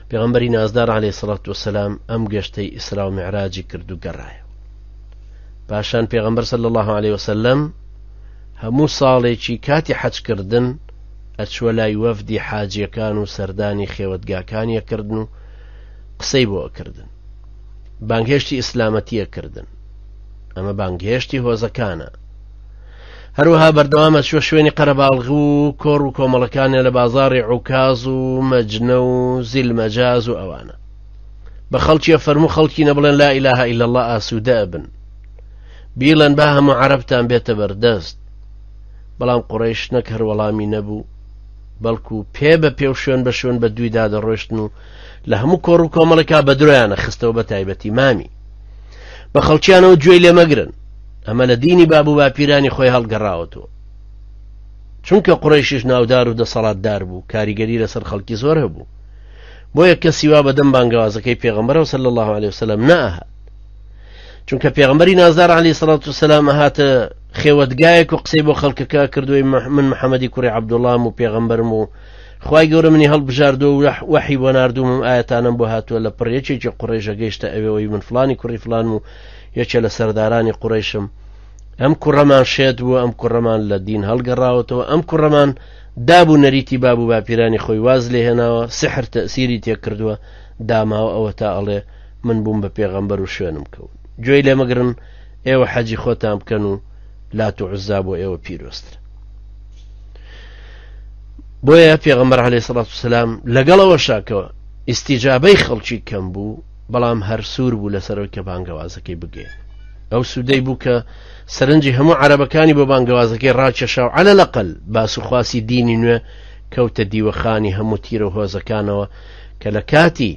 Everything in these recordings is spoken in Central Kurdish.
پێغەمبەری نازدار عەلەیهی سڵات وسلام ئەم گەشتەی ئیسرا و میعراجی کرد و گەڕایەوە. پاشان پێغەمبەر صلی الله علیه وسلم هەموو ساڵێکی کاتی حەجکردن ئەچوە لای وەفدی حاجیەکان و سەردانی خێوەتگاکانی ئەکردن و قسەی بۆ ئەکردن، بانگهێشتی ئیسلامەتی ئەکردن. ئەمە بانگهێشتی هۆزەکانە. هەروەها بەردەوام ئەچوە شوێنی قەرەباڵغ و کۆڕ و کۆمەڵەکانیان لە بازاڕی عوکاز و مەجنە و زیلمەجاز و ئەوانە. بە خەڵکی ئەفەرموو خەڵکی نەبڵێن لا ئیلاهە ئیلا اللە ئاسوودە ئەبن، بیڵێن با هەموو عەرەبتان بێتە بەردەست. بەڵام قوڕەیش نەک هەر وەڵامی نەبوو، بەڵکو پێ بە پێ و شوێن بە شوێن بە دوویدا دەڕۆشتن و لە هەموو کۆڕ و کۆمەڵێکا بە درۆیانە خستەوە بە تایبەتی مامی. بە خەڵکیانەوە گوێی لێ مەگرن، ئەمە لە دینی باب و باپیرانی خۆی هەڵگەڕاوەتەوە. چونکە قوڕەیشیش ناودار و دەسەڵاتدار بوو، کاریگەری لەسەر خەڵکی زۆر هەبوو. بۆیە کەسی وا بەدەم بانگەوازەکەی پێغەمبەرەوە صلی الله علیه وسلم نەئەهات. چونکە پێغەمبەری نازدار علیه الصلاة والسلام ئەهاتە خێوەتگایەک و قسەی بۆ خەڵکەکە کردووی من محەممەدی کوڕی عەبدوڵام و پێغەمبەرم و خوای گەورە منی هەڵبژاردووە و وەحی بۆ ناردووم و ئایەتانم بۆ هاتووە لە پڕ یەکێکی قوڕەیشە گەیشتە ئەوێەوەی من فلانی کوڕی فلانم و یەکێ لە سەردارانی قوڕەیشم ئەم کوڕەمان شێت بوو ئەم کوڕەمان لە دین هەڵگەڕاوەتەوە ئەم کوڕەمان داب و نەریتی باب و باپیرانی خۆی واز لێ هێناوە سحر تەسیری تێکردووە داماوە ئەوە تا ئەڵێ من بووم بە پێغەمبەر و شوێنم کەون گوێی لێ مەگرن ئێوە حەجی خۆتان بکەن و لات و عوزا بۆ ئێوە پیرۆزترە. بۆیە پێغەمبەر عەلەیهی سڵات وسلام لەگەڵەوە شاکەوە ئیسیجابەی خەڵکی کەم بوو بەڵام هەر سوور بوو لەسەرەوەی کە بانگەوازەکەی بگەێن ئەو سوودەی بوو کە سەرنجی هەموو عەرەبەکانی بۆ بانگەوازەکەی ڕاکێشا و عەلە لەقل باس و خواسی دینی نوێ کەوتە دیوەخانی هەموو تیرە و هۆزەکانەوە کە لە کاتی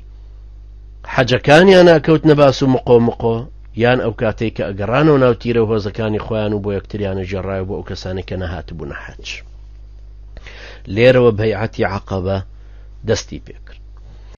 حەجەکانیانا کەوتنە باس و مقۆ مقۆ، یان ئەو کاتەی کە ئەگەڕانەوە ناو تیرە و هۆزەکانی خۆیان و بۆ یەکتریان ئەگێڕایەوە بۆ ئەو کەسانەی کە نەهاتبوونە حەج. لێرەوە بەیعەتی عەقەبە دەستی پێکرد.